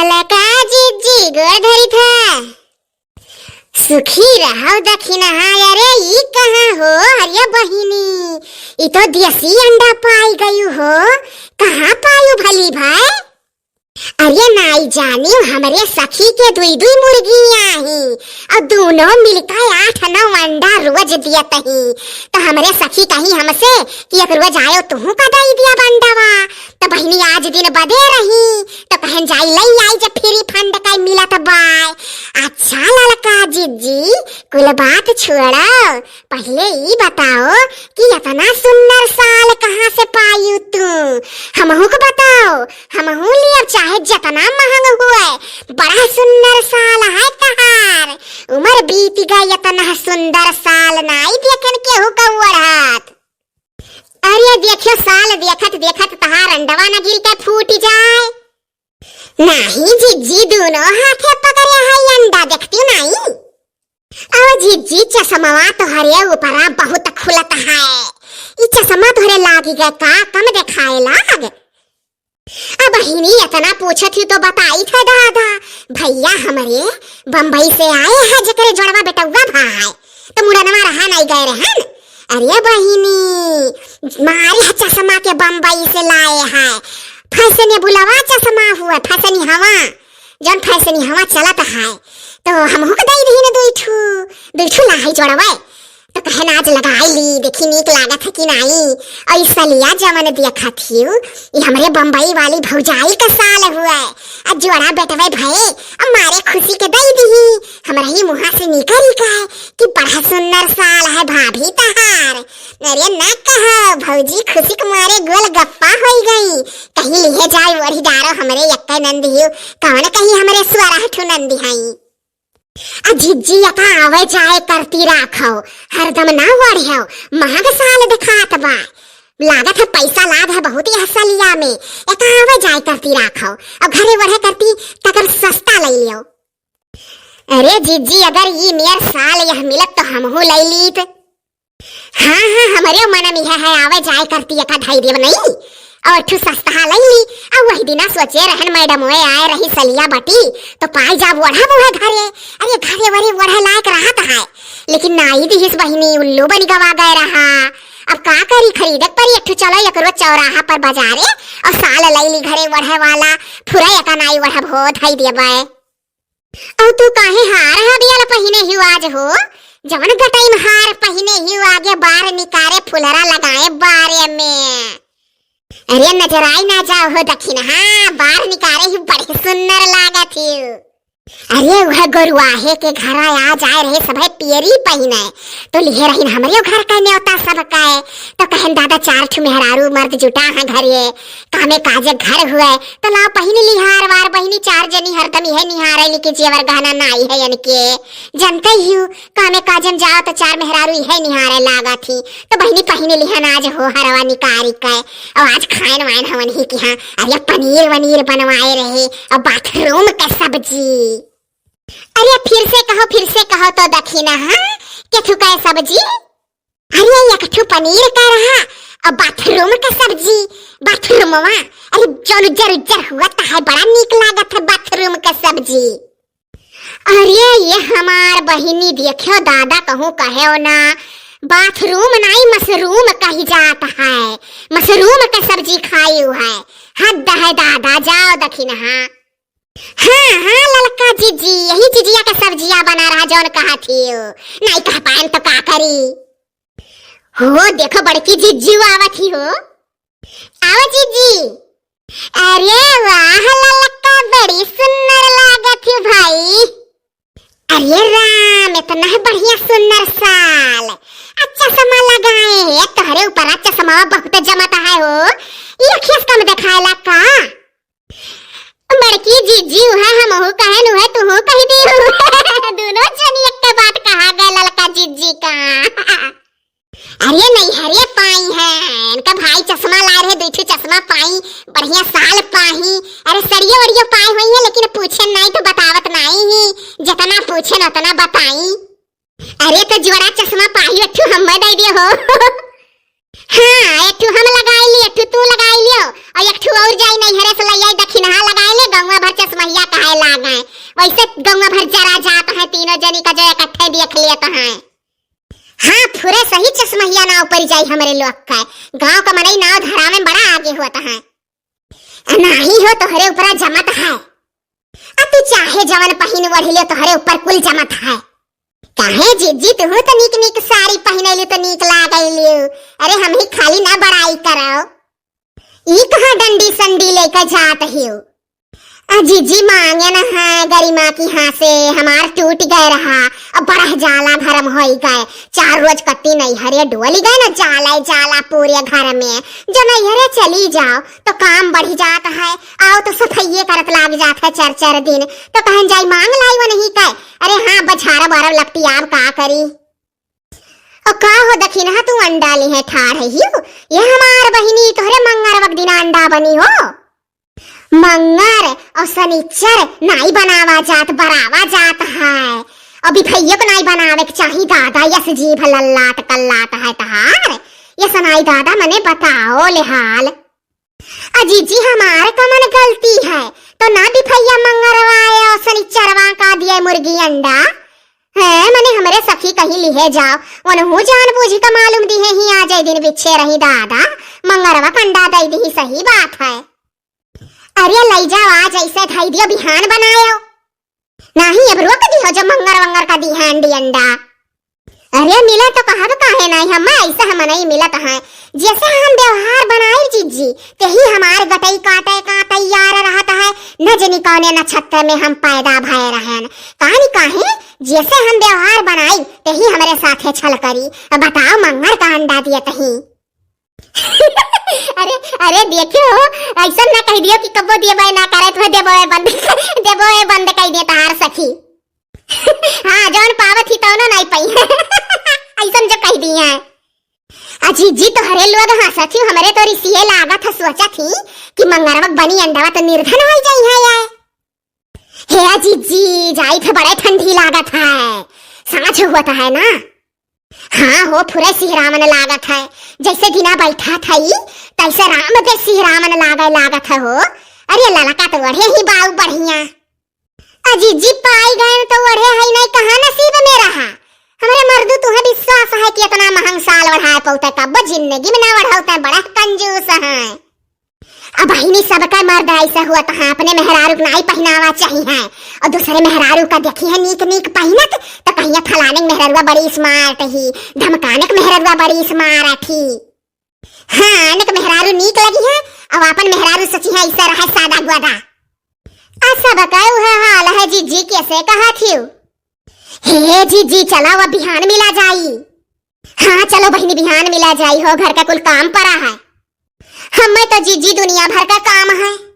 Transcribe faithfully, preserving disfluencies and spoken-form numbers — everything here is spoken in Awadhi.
ललका जिज्जी, गोड़ धरी था। सुखी रहो दखिनहा। अरे ई कहाँ हो? अरे बहिनी, ई तो देसी अंडा पाई गयू हो। कहाँ पायू भली भाई? अरे नाई जानी, हमरे सखी के दुई दुई मुर्गियाँ ही, और दोनों मिलकर आठ नौ अंडा रोज दियत ही। तो हमरे सखी कही हमसे कि एक रोज आयो तुहू का दई दिया अंडवा। तो बहिनी आज दिन बदे रही, तो कहन जाई लई आई जब फ्री फंड का मिलत बाय। अच्छा ललका जिज्जी, कुल बात छोड़ो, पहिले ई बताओ कि इतना सुंदर साल कहाँ से पायू तू? हमहू को बताओ, हमहू लियब चाहे जतना महंग हुए, बड़ा सुंदर साल है तहार। उमर बीत गई इतना सुंदर साल नाई देखन केहू का ओढ़त। अरे देखियो साल देखत देखत तहार अंडवा न गिर के फूट जाए। नाही जिज्जी, दोनों हाथे पकड़े है अंडा, देखती नाही। अहो जिज्जी, चश्मवा तोहरे ऊपरा बहुत खुलत है। ई चश्मा तोहरे लागी गए का, कम देखाए लाग। अब बहिनी इतना पूछत ही तो बताई थे दादा, भैया हमरे बम्बई से आए हैं, जेकरे जोड़वा बेटौवा भा है, तो मुड़नवा रहा नहीं गए रहन। अरे बहिनी, मारे है चश्मा के बम्बई से लाए है, फैशनेबुलवा चश्मा हुआ, फैशनी हवा, जौन फैशनी हवा चलत है, तो हमहू के दई दही न दुई ठू, दुई ठू लाही जोड़वे। तो कहन आज लगाई ली, देखी नीक लागत है कि नाई। और ई सलिया जवन देखत हियो, ई हमरे बम्बई वाली भौजाई का साल हुए। आ जोड़ा बेटवे भये, अब मारे खुशी के दई दिही। हमरा ही मुहा से निकरी का कि बड़ा सुंदर साल है भाभी तहार। अरे ना कहो भौजी, खुशी के मारे गोल गप्पा होई गई। कहीं लिहे जाए ओढ़ी डारो हमरे यक्के नंद हियो, कौन कहीं हमरे सोरह ठो नंद हई। आ जिज्जी एका आवे जाए करती राखो, हरदम ना ओढ़्यो, महग साल देखात बा। लागत है पैसा लाग है बहुत यह सलिया में, एका आवे जाए करती राखो, और घरे ओढ़े करती तकर सस्ता लई लियो। अरे जिज्जी, अगर ई मेर साल यह मिलत तो हमहू लई लीत। हाँ, हाँ, हमरे मन में यह है, आवे जाए करती एका धई देब नहीं। और ठू सस्ता लई ली। आ वही दिना सोचे रहन मैडम, ओए आए रही सलिया बटी, तो पाई जाब ओढ़ब उहे घरे। अरे घरे वरे ओढ़े लायक रहत है, लेकिन नाई दिहिस बहिनी, उल्लू बनी गवा गए रहा। अब का करी, खरीदे के परी एक ठू, चलो एकरो चौराहा पर बाजारे और साल लई ली घरे ओढ़े वाला। फुरा एका नाई ओढ़ब हो, धई देबे। अउ तू काहे हार हबियल पहिने हिउ आज हो? जवन गटई में हार पहिने हिउ आगे बार निकारे फुलरा लगाए बारे में। अरे नजराई ना जाओ हो दखिनहा, बार निकारे हिउ बड़े सुंदर लागत हिउ। अरे वह गोरुआहे के घरा आ जाए रहे सभे पियरी पहिने, तो लिहे रहिन हमरे घर का न्योता सब का। तो कहन दादा चार ठू मेहरारू मर्द जुटा हैं घरे, कामे काजे घर हुए, तो लाओ पहिनी लिहार वार, बहिनी चार जनी हरदम इहे निहारे ली कि जेवर गहना नाई है इनके। जनते ही हूँ, कामे काजन जाओ तो चार मेहरारू इहे निहारे लागत ही। तो बहिनी पहिनी लिहन आज हो हरवा निकारी के, और आज खाएन वाएन हवन ही कि हाँ, अरे पनीर वनीर बनवाए रहे, और बाथरूम के सब्जी। अरे फिर से कहो, फिर से कहो तो दखिनहा, केथू के सब्जी? अरे एक ठो पनीर का रहा, और बाथरूम का सब्जी, बाथरूमवा, अरे जौन उज्जर उज्जर हुआ तो है, बड़ा नीक लागत है बाथरूम का सब्जी। अरे ये हमार बहिनी देखियो दादा कहूँ कहे ना, बाथरूम नाई मशरूम कही जात है, मशरूम का सब्जी खाई है, हद है दादा, जाओ दखिनहा। हाँ, हाँ, ललका जिज्जी, यही जिजिया के सब्जिया बना रहा जौन कहत हियो। नाई कह पाएन तो का करी? हो, देखो बड़की जिज्जी आवत ही हो। आओ जिज्जी। अरे वाह ललका, बड़ी सुंदर लागत ही भाई। अरे राम, इतना बढ़िया सुंदर साल। अच्छा चश्मा लगाए है, तोहरे ऊपर चश्मा बहुत जमत है हो। ये अखियस कम दिखाएला का? बड़की जिज्जी उहे हमहू कहेन उहे तुहू कहि दिहू। दुनो जनी एक्के बात कहा गए ललका जिज्जी का। अरे नहीं, अरे पाई है, इनका भाई चश्मा लाए रहे, दुई ठो चश्मा पाई, बढ़िया साल पाही। अरे सड़ियो वड़ियो पाए हुई है, लेकिन पूछेन नहीं तो बतावत नहीं ही, जितना पूछेन उतना बताई। अरे तो जोड़ा चश्मा पाही, एक ठो हम्मे दे दियो हो। हाँ, एक ठो हम लगाई ली, एक ठो तू लगाई लियो, और एक ठो और जाई नैहरे से लई आई दखिनहा लगाई ले, गौवा भर चश्महिया का वैसे गौवा भर जरा जात है, तीनों जनी का जो इकट्ठे देख लेत है। हाँ, फुरे सही चश्महिया नाव परि जाई हमरे लोग का। गाँव का मनई नाव धरावे में बड़ा आगे होत है। अ, नाही हो, तोहरे ऊपरा जमत है। अ, तू चाहे जवन पहिन ओढ़ि ले, तोहरे ऊपर कुल जमत है। काहे जिज्जी, तुहू तो नीक नीक साड़ी पहिनैली तो नीक लागैली। अरे, हम ही खाली ना बड़ाई करौ। ई कहाँ डंडी संडी लेके जात हियो? अ, जिज्जी मांगे न है गरिमा की हाँ से, हमार टूट गए रहा। अब बरह जाला भरम होई गए। चार रोज कट्टी नैहरे डोली गए न, जाला जाला पूरे घर में। जो नैहरे चली जाओ तो काम बढ़ी जात है, आओ तो सफाइये करत लाग जात है चार चार दिन। तो कहन जाई मांग लाई वो नहीं कहे। अरे हाँ, बछारा बारह लपटी आप का करी। और का हो दखिनहा तू अंडा लिहे ठाढ़ हियो? ये हमार बहिनी तोहरे मंगरवा के दिन अंडा बनी हो। मंगर और सनिचर नाई बनावा जात, बरावा जात है। और बिफैया को नाई बनावे के चाही दादा, यस जीभ लल्लाट कल्लाट है तहार। यस नाई दादा मने बताओ ले हाल। अ जिज्जी, हमार कमन गलती है? तो ना बिफैया मंगरवा और सनिचरवा का दिए मुर्गी अंडा? हैं, मने हमरे सखी कहीं लिहे जाओ, उनहू जान बूझ के मालूम दिहे ही, आ जाए दिन बिच्छे रही दादा, मंगरवा का अंडा दे दी, सही बात है। अरे लई जाओ, आज ऐसे धई दियो, बिहान बनायो। नाही, अब रोक दिहो, जो मंगर वंगर का दिहे अंडी अंडा। अरे मिले तो कहब काहे नाही, हम ऐसा हम नहीं मिलत हैं। जैसे हम व्यवहार बनाई जिज्जी, तेही हमार गटई काटे का तैयार रहत है। न जनी कौने नक्षत्र में हम पैदा भय रहन। कहानी काहे, जैसे हम व्यवहार बनाई, तेही हमरे साथे छल करी। अब बताओ, मंगर का अंडा दिए तही। अरे, अरे, देखियो, ऐसा ना कह दियो कि कब्बो देबे ना करे, तो देबे बंद, देबे बंद कर दे तहार सखी। हाँ, जौन पावत ही तौनो नहीं पाई। ऐसा जो कह दिए। अ जिज्जी, तोहरे लोग हंसत ही, हमरे तो रिसिये लागत है, सोचत ही कि मंगरवक बनी अंडवा तो निर्धन हो जाई है यार। हे जिज्जी, जाई थे, बड़े ठंडी लागत है, सांझ हुआ तो है ना। हाँ हो, फुरे सिहरावन लागत है, जैसे दिना बैठा थई, तैसे राम दे सिहरावन लागे लागत है हो। अरे ललका तो ओढ़े ही बाऊ बढ़िया। अ जिज्जी, पाई गए तो ओढ़े है नहीं, कहाँ नसीब में रहा। हमरे मर्दू, तुहे विश्वास है कि इतना महंग साल ओढ़ाए पौते, कब जिंदगी में ना ओढ़ौते, बड़ा कंजूस है। अब बहिनी, सबका मर्द ऐसा हुआ तो हाँ, अपने मेहरारू के नाई पहनावा चाहिए है, और दूसरे मेहरारू का देखी है नीक नीक पहनत, तो कहिए फलाने के मेहरारुआ बड़ी smart ही, धमकाने के मेहरारुआ बड़ी smart ही। हाँ, आने के मेहरारू नीक लगी है, अब अपन मेहरारू सोची है ऐसा रहे सादा गुदा। आ सबका उहे हाल है जिज्जी, कैसे कहा थियू? हे जिज्जी, चला अब बिहान मिला जाई। हाँ, चलो बहिनी, बिहान मिला जाई हो, घर का कुल काम पड़ा है। हमें तो जिज्जी दुनिया भर का काम है।